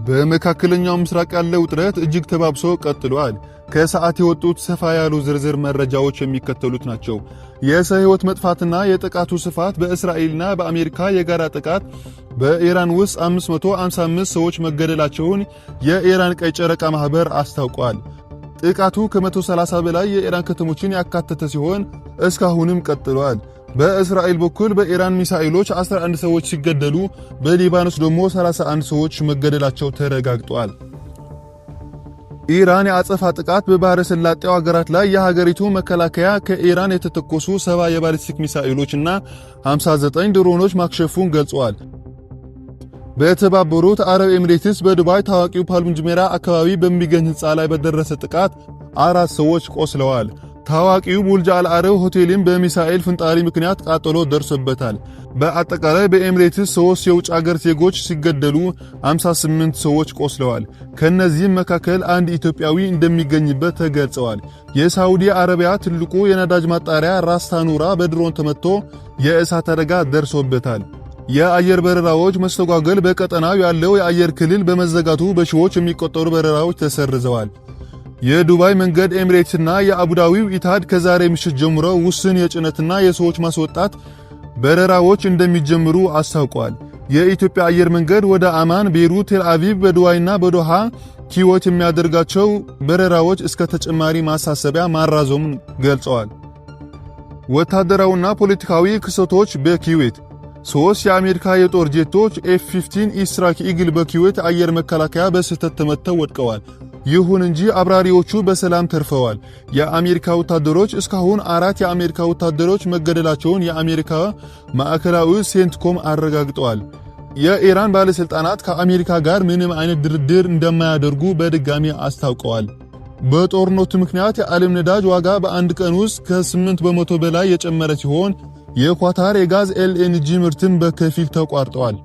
በመካከለኛው ምስራቅ ያለው ውጥረት እጅግ ተባብሶ ቀጥሏል። ከሰዓት የወጡት ሰፋ ያሉ ዝርዝር መረጃዎች የሚከተሉት ናቸው። የሰው ሕይወት መጥፋትና የጥቃቱ ስፋት። በእስራኤልና በአሜሪካ የጋራ ጥቃት በኢራን ውስጥ 555 ሰዎች መገደላቸውን የኢራን ቀይ ጨረቃ ማህበር አስታውቋል። ጥቃቱ ከ130 በላይ የኢራን ከተሞችን ያካተተ ሲሆን እስካሁንም ቀጥሏል። በእስራኤል በኩል በኢራን ሚሳኤሎች 11 ሰዎች ሲገደሉ በሊባኖስ ደግሞ 31 ሰዎች መገደላቸው ተረጋግጧል። ኢራን የአጸፋ ጥቃት በባህረ ሰላጤው ሀገራት ላይ። የሀገሪቱ መከላከያ ከኢራን የተተኮሱ 70 የባሊስቲክ ሚሳኤሎች እና 59 ድሮኖች ማክሸፉን ገልጸዋል። በተባበሩት አረብ ኤሚሬትስ በዱባይ ታዋቂው ፓልም ጁሜራ አካባቢ በሚገኝ ህንፃ ላይ በደረሰ ጥቃት አራት ሰዎች ቆስለዋል። ታዋቂው ቡርጅ አልአረብ ሆቴልም በሚሳኤል ፍንጣሪ ምክንያት ቃጠሎ ደርሶበታል። በአጠቃላይ በኤሚሬትስ ሶስት የውጭ አገር ዜጎች ሲገደሉ 58 ሰዎች ቆስለዋል። ከነዚህም መካከል አንድ ኢትዮጵያዊ እንደሚገኝበት ተገልጸዋል። የሳውዲ አረቢያ ትልቁ የነዳጅ ማጣሪያ ራስ ታኑራ በድሮን ተመትቶ የእሳት አደጋ ደርሶበታል። የአየር በረራዎች መስተጓገል። በቀጠናው ያለው የአየር ክልል በመዘጋቱ በሺዎች የሚቆጠሩ በረራዎች ተሰርዘዋል። የዱባይ መንገድ ኤሚሬትስና የአቡዳቢው ኢትሃድ ከዛሬ ምሽት ጀምሮ ውስን የጭነትና የሰዎች ማስወጣት በረራዎች እንደሚጀምሩ አስታውቀዋል። የኢትዮጵያ አየር መንገድ ወደ አማን፣ ቤይሩት፣ ቴል አቪቭ፣ በዱባይና በዶሃ ኪወት የሚያደርጋቸው በረራዎች እስከ ተጨማሪ ማሳሰቢያ ማራዘሙን ገልጸዋል። ወታደራዊና ፖለቲካዊ ክስተቶች። በኩዌት ሶስት የአሜሪካ የጦር ጄቶች F-15 E Strike Eagle በኩዌት አየር መከላከያ በስህተት ተመተው ወድቀዋል። ይሁን እንጂ አብራሪዎቹ በሰላም ተርፈዋል። የአሜሪካ ወታደሮች እስካሁን አራት የአሜሪካ ወታደሮች መገደላቸውን የአሜሪካ ማዕከላዊ ሴንትኮም አረጋግጠዋል። የኢራን ባለሥልጣናት ከአሜሪካ ጋር ምንም አይነት ድርድር እንደማያደርጉ በድጋሚ አስታውቀዋል። በጦርነቱ ምክንያት የዓለም ነዳጅ ዋጋ በአንድ ቀን ውስጥ ከ8% በላይ የጨመረ ሲሆን የኳታር የጋዝ LNG ምርትም በከፊል ተቋርጠዋል።